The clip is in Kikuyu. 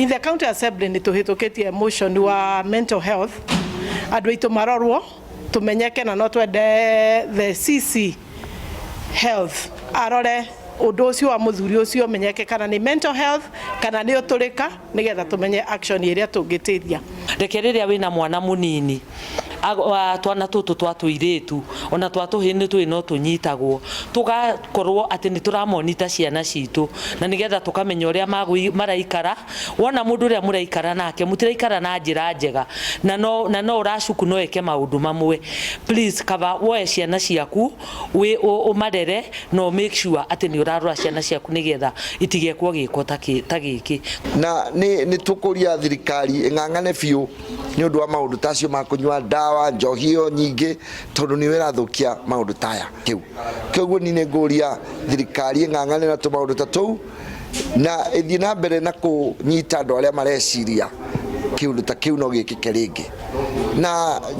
In the county assembly nĩ tũhĩtũkĩtie motion wa mental health, andũ aitũ marorwo tũmenyeke, na no twende the CC health arore ũndũ ũcio wa mũthuri ũcio, menyeke kana nĩ mental health kana nĩ ũtũrĩka, nĩgetha tũmenye action ĩrĩa tũngĩtĩria. Reke rĩrĩa wĩna mwana mũnini, twana tũtũ twa tũirĩtu ona twa tũhĩĩ nĩ tũĩ no tũnyitagwo, tũgakorwo atĩ nĩ tũramonita ciana citũ na nĩgetha tũkamenya ũrĩa maraikara. Wona mũndũ ũrĩa mũraikara nake mũtiraikara na njĩra njega na no ũracuku no eke maũndũ mamwe, please, kaba woe ciana ciaku ũmarere no make sure atĩ nĩ ũrarora ciana ciaku nĩgetha itigekwo gĩko ta gĩkĩ. Na nĩ tũkũria thirikari ĩng'ang'ane biũ nĩ ũndũ wa maũndũ tacio ma kũnyua ndawa, njohi ĩyo nyingĩ, tondũ nĩyo ĩrathũkia maũndũ taya kĩu. Kĩoguo ni nĩ ngũria thirikari ĩng'ang'ane na tũmaũndũ ta tũu na ĩthiĩ na mbere na kũnyita andũ arĩa mareciria kĩũndũ ta kĩu no gĩkĩke rĩngĩ na